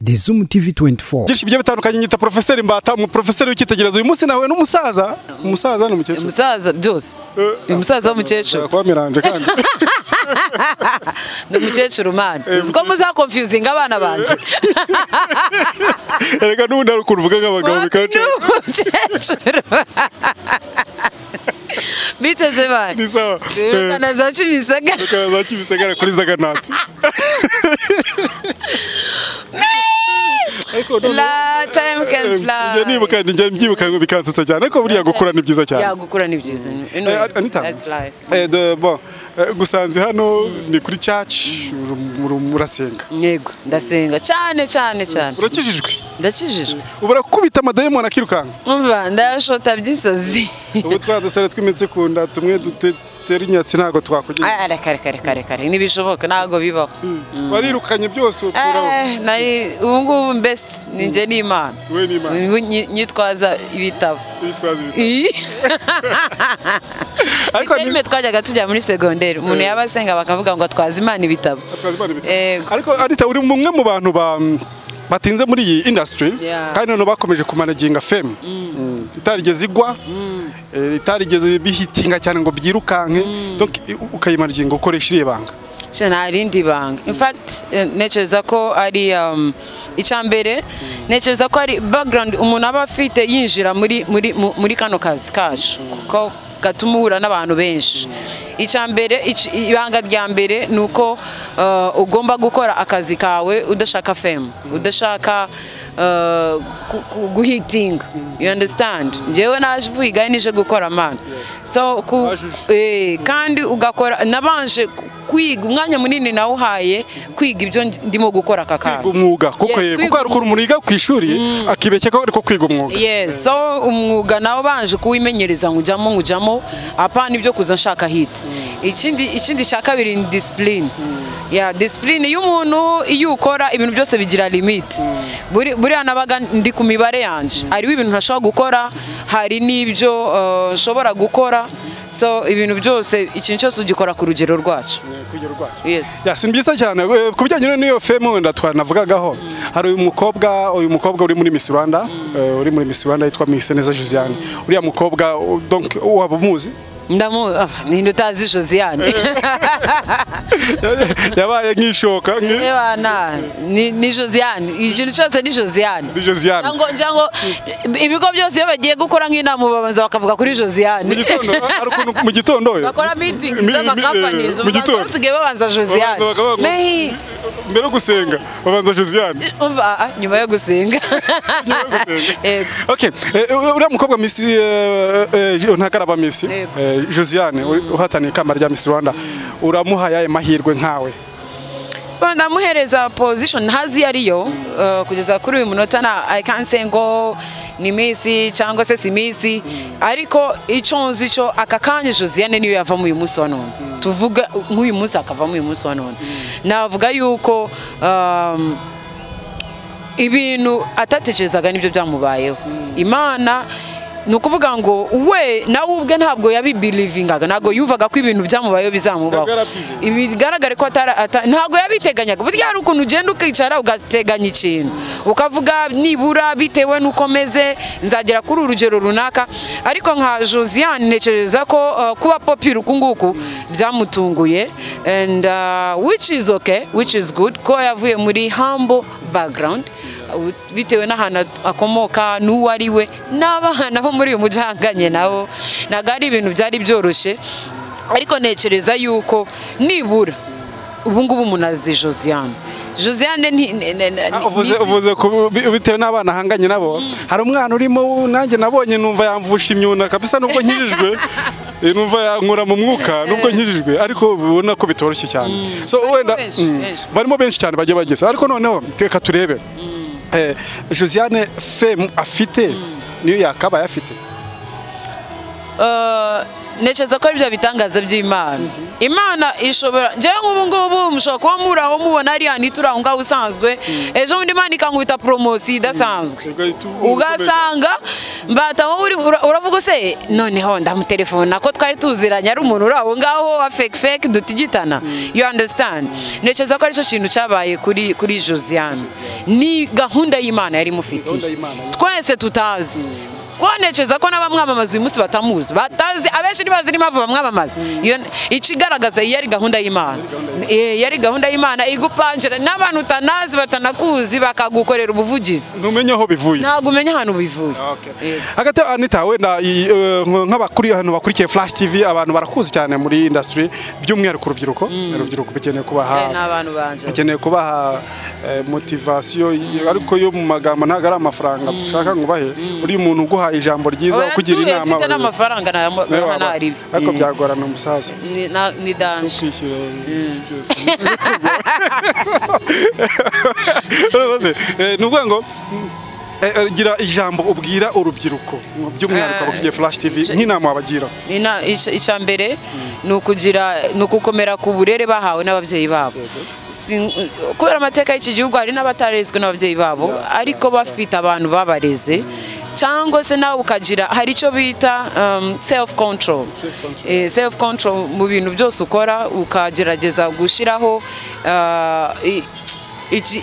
The Zoom TV 24. Byinshi bigiye bitandukanye. Nyita Profeseri Mbata, umuprofeseri w'icyitegererezo. Uyu munsi nawe n'umusaza, umusaza n'umukecuru. Umusaza byose, uyu musaza w'umukecuru. Kuba miranje kandi. Ni umukecuru man, uzi ko muzaconfusinga abana banjye. Erega n'ubundi hari ukuntu uvuga nk'abagabo bikaca. Ni umukecuru biteze bane. Ni sawa. Rukana za Kimisagara. Rukana za Kimisagara kuri Zaganati. Ariko noneho- La time can fly. Njya nibuka, njya mbyibuka ngo bikansetsa cyane, ariko buriya gukura ni byiza cyane. Ya, gukura ni byiza. Anita. That's life. Bon, gusanze hano ni kuri church, murasenga? Yego, ndasenga cyane cyane cyane. Urakijijwe? Ndakijijwe. Ubu urakubita amadayimoni akirukanka? Umva, ndayashota by'isazi. Ubu twa dusore tw'imitsi ku nda tumwe dutera inyatsi ntabwo twakugira. Ay, reka reka reka reka, ntibishoboka, ntabwo bibaho. Warirukanye byose ukuraho? Nari ubu ngubu mbese ni njye n'Imana. We n'Imana. Ubu nyitwaza ibitabo. Witwaza ibitabo. Iyi. Ariko Rimwe twajyaga tujya muri segonderi, umuntu yaba asenga bakavuga ngo atwaze Imana ibitabo. Atwaza Imana ibitabo. Yego. Ariko Anita, uri umwe mu bantu batinze muri iyi industry kandi noneho bakomeje kumanaginga fame itarigeze igwa, itarigeze bihitinga cyane ngo byirukanke. Donc ukayimanaginga ukoresha iriya banga? Sha, nta rindi banga. In fact, ntekereza ko ari icya mbere, ntekereza ko ari background umuntu aba afite yinjira muri kano kazi kacu, kuko gatuma uhura n'abantu benshi. Icya mbere, ibanga rya mbere ni uko ugomba gukora akazi kawe udashaka fame, udashaka guhitinga, you understand? Njyewe naje mvuye igahe, nije gukora man, so Wajuje. Kandi ugakora nabanje kwiga, umwanya munini nawuhaye kwiga ibyo ndimo gukora aka kanya. Kwiga umwuga kuko Yes, kuko kwiga. hari ukuntu umuntu yiga ku ishuri akibeshya ko ariko kwiga umwuga. Yes, so umwuga nawo banje kuwimenyereza, nkujamo apana ibyo kuza nshaka hit. Ikindi cya kabiri ni discipline. Ya discipline y'umuntu, iyo ukora ibintu byose bigira limit. Buriya nabaga ndi ku mibare yanje, hariho ibintu ntashobora gukora, hari n'ibyo nshobora gukora. So ibintu byose, ikintu cyose ugikora ku rugero rwacu. Kugera rwacyo. Yes. Ya, si byiza cyane. Ku bijyanye n'iyo fame wenda twanavugagaho, hari uyu mukobwa uri muri Miss Rwanda, uri muri Miss Rwanda yitwa Miss Neza Josiane. Uriya mukobwa donc waba umuzi? Ndamu, ninde utazi Josiane? Yabaye nk'ishoka Ebana, ni Josiane, ikintu cyose ni Josiane. Ni Josiane. Cyangwa ibigo byose iyo bagiye gukora nk'inama babanza bakavuga kuri Josiane. Mu gitondo hari ukuntu mu gitondo Bakora meeting z'ama companies mu gitondo. basigaye babanza Josiane. Babanza bakavuga ngo- Mehi. Mbere yo gusenga babanza Josiane. Umva, nyuma yo gusenga. Nyuma yo gusenga. Yego. Okay, uriya mukobwa Miss, ntagaraba Miss Yego. Josiane uhataniye ikamba rya Miss Rwanda, uramuha ayahe mahirwe nkawe? Ndamuhereza position ntazi iyo ariyo kugeza kuri uyu munota na I can't say ngo ni Miss cyangwa se si Miss, ariko icyo nzi cyo aka kanya, Josiane niyo yavamo uyu munsi wa none, tuvuga nk'uyu munsi akavamo uyu munsi wa none, navuga yuko ibintu atatekerezaga nibyo byamubayeho. Imana, ni ukuvuga ngo we nawe ubwe ntabwo yabibelievingaga, ntabwo yumvaga ko ibintu byamubayeho bizamubaho. Ntabwo yarabyizeye. Bigaragare ko ntabwo yabiteganyaga. Burya hari ukuntu ugenda ukicara ugateganya ikintu, ukavuga nibura bitewe n'uko meze nzagera kuri urugero runaka, ariko nka Josiane ntekereza ko kuba popular uku nguku byamutunguye, and which is okay, which is good, ko yavuye muri humble background, bitewe n'ahantu akomoka n'uwo ari we n'abana bo muri uyu mujyi ahanganye nabo, ntabwo ari ibintu byari byoroshye. Ariko ntekereza yuko nibura ubu ngubu umuntu azi Josiane. Josiane Ah, uvuze bitewe n'abana ahanganye nabo, hari umwana urimo nanjye nabonye numva yamvusha imyuna kabisa nubwo nkirijwe. Numva yankura mu mwuka nubwo nkirijwe, ariko ubona ko bitoroshye cyane. So wenda benshi, benshi. Barimo benshi cyane bagiye bageze, ariko noneho reka turebe, Josiane fame afite niyo yakabaye afite? Ntekereza ko ari bya bitangaza by'Imana. Imana ishobora, njyewe nk'ubu ngubu mushobora kuba muri aho mubona ari Anita uri aho ngaho usanzwe, ejo bundi Imana ikankubita poromosiyo idasanzwe, ugasanga mbata wowe uravuga se noneho ndamutelefona ko twari tuziranye ari umuntu uri aho ngaho wa fake fake dutigitana, you understand. Ntekereza ko aricyo kintu cyabaye kuri Josiane, ni gahunda y'Imana yari imufitiye twese tutazi. Ko ntekereza ko n'abamwamamaza uyu munsi batamuzi, batazi abenshi ntibazi n'impamvu bamwamamaza. Ikigaragaza iyo ari gahunda y'Imana, yari gahunda y'Imana igupanjira n'abantu utanazi batanakuzi bakagukorera ubuvugizi, ntumenye aho bivuye, ntabwo umenya ahantu bivuye. Hagati Anita, wenda nk'abakuri hano bakurikiye Flash TV, abantu barakuzi cyane muri industry, by'umwihariko urubyiruko, urubyiruko bakeneye kubaha n'abantu banje, bakeneye kubaha motivation, ariko yo mu magambo ntabwo ari amafaranga dushaka ngo bahe uri umuntu uguha ijambo ryiza kugira inama. Mfite n'amafaranga nari ariko byagorana umusaza ni danger kwishyura byose. Nuvuga ngo gira ijambo ubwira urubyiruko by'umwihariko abakurikiye Flash TV nk'inama wabagira. Icya mbere ni ukugira, ni ukukomera ku burere bahawe n'ababyeyi babo. Kubera amateka y'iki gihugu hari n'abatarezwe n'ababyeyi babo ariko bafite abantu babareze, cyangwa se nawe ukagira hari icyo bita self control. Self control mu bintu byose ukora, ukagerageza gushyiraho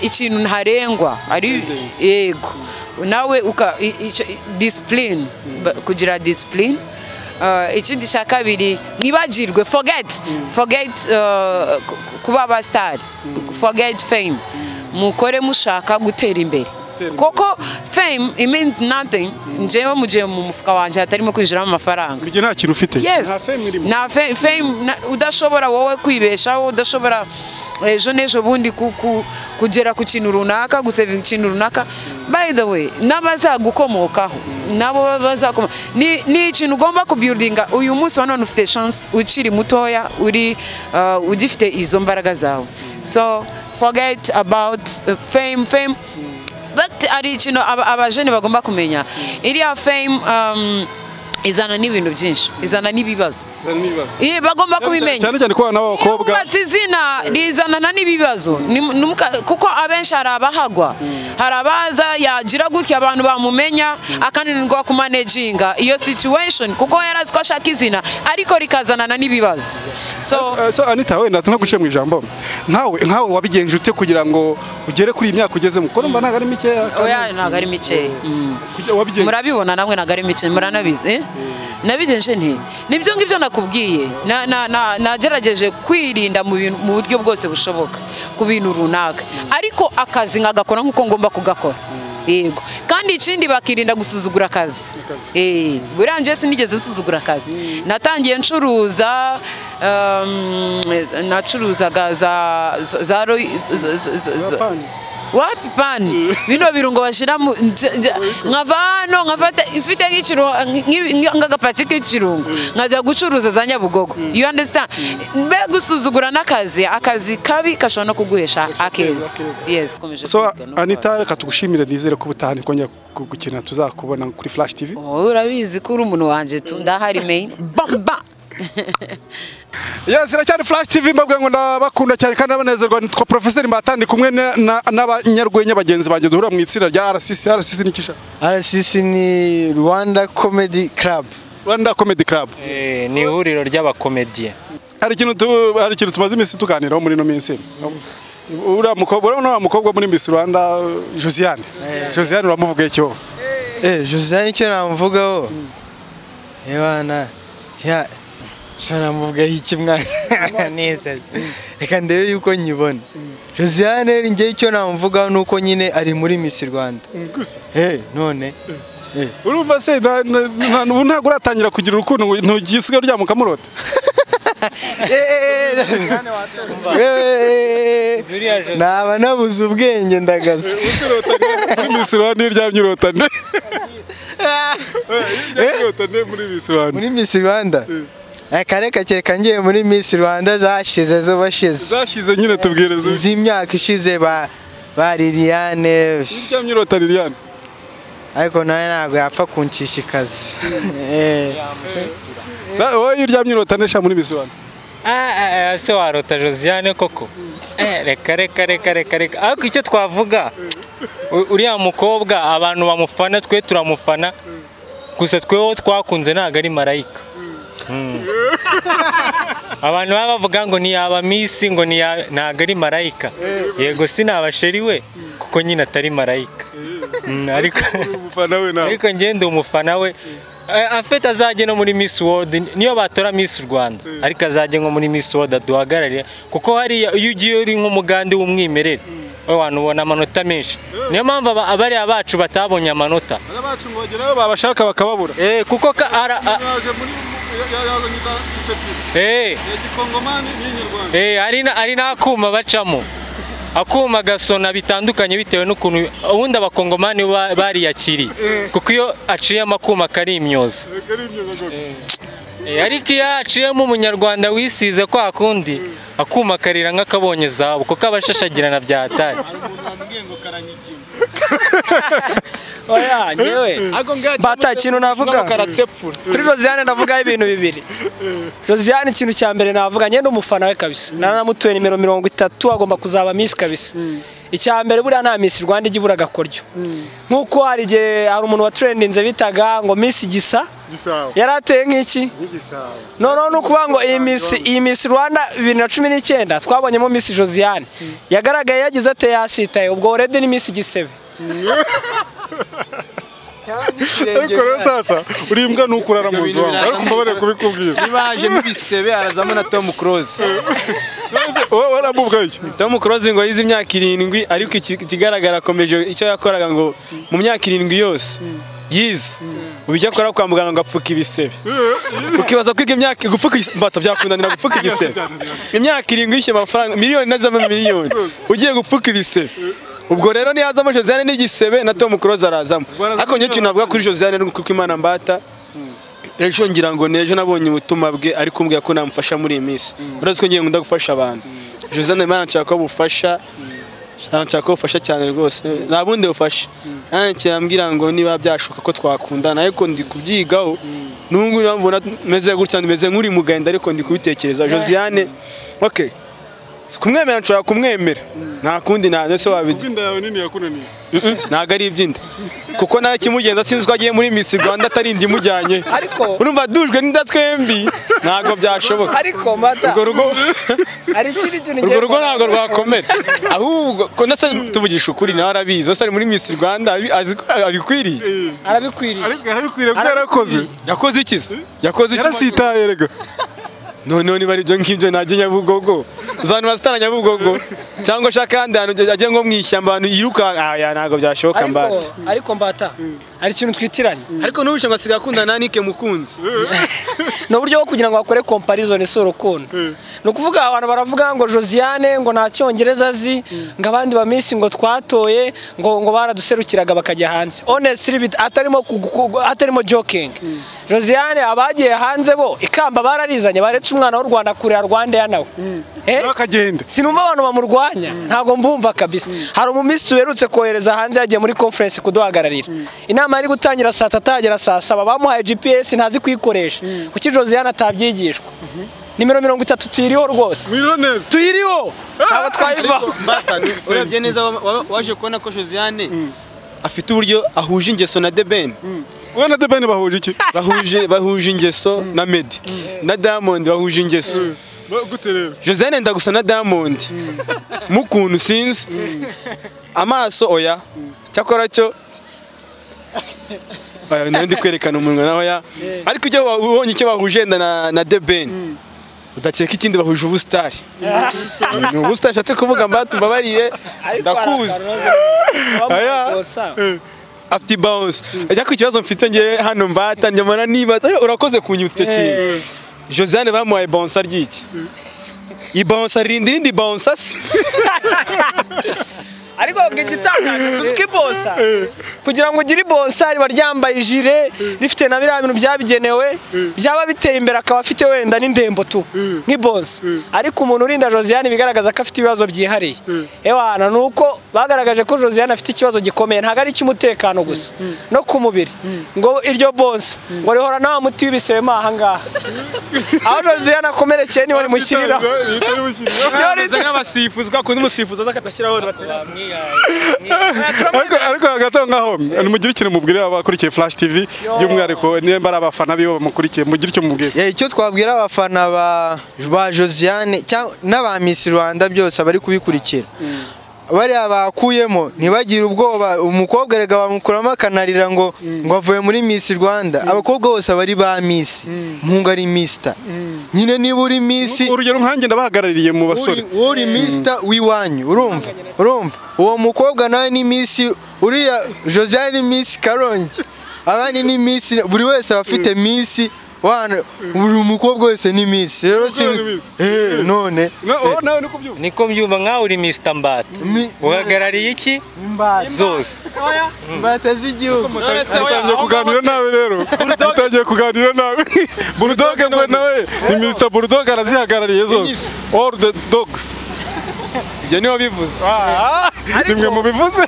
ikintu ntarengwa ari yego, nawe uka discipline, kugira discipline. Ikindi cya kabiri, mwibagirwe forget kuba aba star, forget fame, mukore mushaka gutera imbere. Koko fame it means nothing. Njyewe mu gihe mu mufuka wanjye hatarimo kwinjiramo amafaranga, nta kintu ufite, nta fame, udashobora wowe kwibeshaho, udashobora ejo n'ejo bundi kugera ku kintu runaka, guseva ikintu runaka. By the way, n'abazagukomokaho nabo bazakomoka, ni ikintu ugomba kubuildinga. Uyu munsi wa none ufite chance ukiri mutoya, uri ugifite izo mbaraga zawe, so forget about fame. But ari ikintu abajene bagomba kumenya, iriya fame izana n'ibintu byinshi, izana n'ibibazo. Bagomba kubimenya cyane cyane ko abana b'abakobwa izina rizana n'ibibazo, kuko abenshi hari abahagwa, hari abaza yagira gutya abantu bamumenya akananirwa kumanaginga iyo situation, kuko yarazi ko ashaka izina ariko rikazanana n'ibibazo. So Anita, wenda ntaguciye mu ijambo, nkawe wabigenje ute kugira ngo ugere kuri iyi myaka ugezemo? Kuko numva ntabwo ari mikeya. Oya, ntabwo ari mikeya, murabibona namwe ntabwo ari mikeya, muranabizi. Nabigenje nti nibyo ngibyo nakubwiye, nagerageje kwirinda mu buryo bwose bushoboka ku bintu runaka, ariko akazi nkagakora nk'uko ngomba kugakora. Yego, kandi ikindi bakirinda gusuzugura akazi. Buriya njye sinigeze nsuzugura akazi. Natangiye ncuruza, nacuruzaga za wapi pani bino birungo bashira nkava hano nkafata ifite nk'ikirungo nk'agapaki k'ikirungo nkajya gucuruza za Nyabugogo, you understand. Mbe gusuzugura n'akazi, akazi kabi kashobora no kuguhesha akeza. Yes. So Anita, reka tugushimire, nizere ko ubutaha nikongera gukina tuzakubona kuri Flash TV. Urabizi ko uri umuntu wanje, ndahari main bamba. Yes, iracyari Flash TV, mbabwira ngo ndabakunda cyane kandi abanezerwa. Nitwa Professor Mbata, ndi kumwe n'abanyarwenya bagenzi banjye duhura mu itsinda rya RCC. RCC ni kisha? RCC ni Rwanda Comedy Club. Rwanda Comedy Club. Ni ihuriro ry'abakomediye. Hari ikintu tumaze iminsi tuganiraho muri no minsi. Uriya mukobwa muri Miss Rwanda Josiane. Josiane uramuvuga iki wowe? Josiane icyo namuvugaho. Ewana. Ya namuvuga iki mwana neza, reka ndebe yuko nyibona. Josiane njye icyo namuvugaho nuko nyine ari muri Miss Rwanda gusa. None urumva se ubu ntabwo uratangira kugira urukundo, ntugisigaye uryama ukamurota? Naba nabuze ubwenge ndagaze. Muri Miss Rwanda uryamye urota nde? Muri Miss Rwanda akareka kereka ngiye muri Miss Rwanda zashize zo bashize. Zashize nyine tubwireze. Iz'imyaka ishize ba Liliane. Uryamye urota Liliane. Ariko nawe ntabwo yapfa kunshishikaza. Wowe iyo uryamye urota nesha muri Miss Rwanda. Se warota Josiane koko. Reka reka reka reka reka. Ariko icyo twavuga uriya mukobwa abantu bamufana twe turamufana. Gusa tweho twakunze ntago ari marayika. Abantu baba bavuga ngo ni yaba Miss ngo ni ntago ari marayika. Yego sinabasheri we kuko nyine atari marayika. Ariko umufana we nawe. Ariko ngende umufana we. Afite azajye no muri Miss World niyo batora Miss Rwanda ariko azajye nko muri Miss World aduhagararira kuko hariya iyo ugiye uri nk'umugande w'umwimerere we ubona amanota menshi. Niyo mpamvu abariya bacu batabonye amanota. Abacu ngo bagerayo babashaka bakababura. Kuko hari n'akuma bacamo. Akuma gasona bitandukanye bitewe n'ukuntu ubundi abakongomani bariyakiriye kuko iyo aciyemo akuma kari imyoza. Ariko iyo aciyemo umunyarwanda wisize kwa kundi akuma karira nk'akabonye zahabu kuko abashashagirana bya hatari. Oya nyewe bata ikintu navuga kuri Josiane ndavuga ibintu bibiri. Josiane ikintu cya mbere navuga nyende umufana we kabisa. Naramutuye nimero 30 agomba kuzaba Miss kabisa. Icya mbere buriya nta Miss Rwanda igibura gakoryo. Nkuko hari igihe hari umuntu wa trendinze bitaga ngo Miss Gisa yarateye nk'iki? No no ukuvuga ngo iyi Miss Rwanda 2019 twabonyemo Miss Josiane. Yagaragaye yagize ate yasitaye ubwo already ni Miss Gisebe. Ariko rero sasa uri imbwa nukurara mu nzu wangu ariko mbabare kubikubwira. Nibaje mubisebe arazamo na Tom Cruise. Wowe waramuvuga iki? Tom Cruise ngo yize imyaka 7 ariko ikigaragara akomeje icyo yakoraga ngo mu myaka 7 yose yize ubijya akora kwa muganga ngo apfuka ibisebe. Ukibaza kwiga imyaka gupfuka mbata byakundanira gupfuka igisebe. Imyaka 7 yishyura amafaranga miliyoni n'azama miliyoni ugiye gupfuka ibisebe. Ubwo rero niyazamo Josiane n'igisebe na Tom Cruise arazamo. Ariko njye kintu navuga kuri Josiane nuko Imana mbata ejo ngira ngo nejo nabonye ubutumwa bwe ari kumbwira ko namufasha muri iyi minsi. Urazi ko ngiye ngunda gufasha abantu. Josiane Imana nshaka ko bufasha. Nshaka ko bufasha cyane rwose. Nta bundi bufasha. Nanjye yambwira ngo niba byashoka ko twakundana ariko ndi kubyigaho. Nungu mbona meze gutya meze nkuri mugenda ariko ndi kubitekereza Josiane. Okay. Kumwemera nshobora kumwemera nta kundi nta ndetse wabijya inda yawe nini yakunaniye ntago ari ibyinda kuko nawe kimugenda sinzi ko agiye muri Miss Rwanda atari indi imujyanye ariko urumva dujwe n'inda twembi ntago byashoboka ariko mata urwo rugo ari ikindi kintu urwo rugo ntago rwakomera ahubwo ko ndetse tuvugisha ukuri nawe arabizi ose ari muri Miss Rwanda azi ko abikwiriye arabikwiriye ariko arabikwiriye ko yarakoze yakoze iki se yakoze iki yarasitaye rega none niba ari ibyo ngibyo najye Nyabugogo uzantu bazitana Nyabugogo cyangwa ashaka ahandi hantu ajye nko mu ishyamba ahantu yiruka aya ntabwo byashoboka mbata ariko mbata hari ikintu twitiranye ariko n'ubishe ngo asigaye akundana na Nike Mukunzi ni uburyo bwo kugira ngo bakore comparison si urukundo ni ukuvuga abantu baravuga ngo Josiane ngo nta cyongereza azi ngo abandi ba Miss ngo twatoye ngo baraduserukiraga bakajya hanze honestly atarimo joking Josiane abagiye hanze bo ikamba bararizanye baretse umwana w'u Rwanda kurera Rwanda ya nawe akagenda sinumva abantu bamurwanya ntago mbumva kabisa hari umumisi uherutse kohereza hanze yagiye muri conference kuduhagararira inama yari gutangira saa 3 agera saa 7 bamuhaye GPS ntazi kuyikoresha kuki Josiane atabyigishwa nimero 30 tuyiriho rwose tuyiriho ntabwo twayivaho urebye neza waje kubona ko Josiane afite uburyo ahuje ingeso na The Ben. We na The Ben bahuje iki? Bahuje ingeso na Meddy na Diamond bahuje ingeso. Gute rero? Josiane ndagusa na Diamond mukuntu sinzi amaso oya cyakora cyo oya ndi kwerekana umunwa naho ya ariko icyo ubonye icyo bahuje na The Ben udakeka ikindi bahuje ubustari ni ubustari nshatse kuvuga mbatu mbabarire ndakuzi aya afite bounce ariko ikibazo mfite nge hano mbata njyamana nibaza urakoze kunyutsa icyo kintu Josiane bamuhaye bounce ryiki i bounce rindi rindi bounce. Ariko igitangaje tuzi ibonsa kugira ngo ugire ibonsa riba ryambaye ijire rifite na biriya bintu byabigenewe byaba biteye imbere akaba afite wenda n'indembo tu nk'ibonsa. Ariko umuntu urinda Josiane bigaragaza ko afite ibibazo byihariye. Ewana nuko bagaragaje ko Josiane afite ikibazo gikomeye, ntago ari icy'umutekano gusa no ku mubiri. Ngo iryo bonsa ngo rihora nawe muti w'ibisebe aha ngaha aho Josiane akomerekeye niwe rimushyiriraho. Nk'abasifuzi kwa kundi umusifuzi aza akatashyiraho ariko hagati aho ngaho nimugire ikintu mubwira abakurikiye Flash TV by'umwihariko nimba ari abafana bibo bamukurikiye, mugire icyo mubwira. Icyo twabwira abafana ba Josiane n'aba Miss Rwanda byose abari kubikurikira, bariya bakuyemo ntibagire ubwoba. Umukobwa rega bamukuramo akanarira ngo avuye muri Miss Rwanda. Abakobwa bose abari ba Miss, muhungu ari Mister. Nyine niba uri Miss, urugero nkanjye ndabahagarariye mu basore, uri Mister w'iwanyu, urumva uwo mukobwa nawe ni Miss, uriya Josiane ni Miss Karongi, abandi ni Miss, buri wese abafite Miss. Wana buri umukobwa wese ni Miss. Rero si none nawe niko byumva, niko mbyumva nkaho uri Mr Mbata. Uhagarariye iki? Imbata zose, imbata z'igihugu. Utangiye kuganira nawe rero, utangiye kuganira nawe. Bulldog ngo nawe ni Mr Bulldog, arazihagarariye zose, all the dogs. Ibyo niho bivuze, nimwe mubivuze.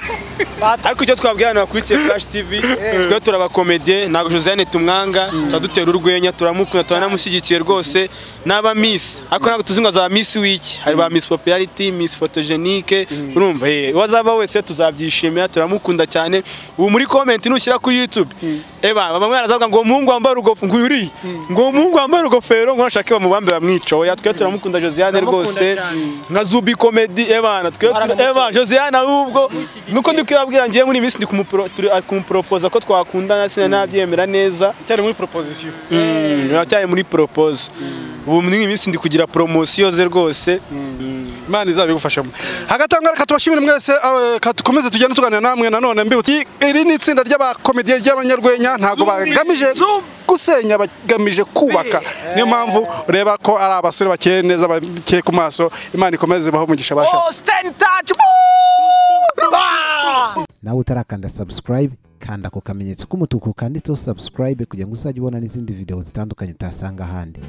Ariko icyo twabwira abantu bakurikiye Flash TV, twe turabakomedie, ntabwo Josiane tumwanga, turadutera urwenya, turamukunda, turanamushyigikiye rwose. N'aba Miss, ariko ntabwo tuzi ngo azaba Miss wiki, hari ba Miss Popularity, Miss Photogenique, urumva uwazaba wese tuzabyishimira, turamukunda cyane. Ubu muri comment nushyira kuri YouTube, eba bamwe barazavuga ngo umuhungu wambaye urugofero, ngo uri ngo umuhungu wambaye urugofero, ngo nashake bamubambe bamwica. Oya, twe turamukunda Josiane rwose, nka Zubi Comedy. Ebana twe eba Josiane ahubwo nuko ndi kwibabwira ngiye muri Miss ndi kumupropose ko twakundana, sina nabyemera neza cyari muri proposition, cyari muri propose. Ubu muri Miss ndi kugira promotion ze rwose, Imana izabigufashamo. Hagati aho reka tubashimire mwese, dukomeze tugende tuganira namwe nanone. Mbibutse iri ni itsinda ry'abakomediye ry'abanyarwenya, ntabwo bagamije gusenya, bagamije kubaka. Niyo mpamvu ureba ko ari abasore bakeye neza, bakeye ku maso. Imana ikomeze baho umugisha basha. Nawe utarakanda subscribe, kanda ku kamenyetso k'umutuku kanditseho subscribe kugira ngo uzajye ubona n'izindi video zitandukanye utasanga ahandi.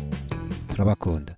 Turabakunda.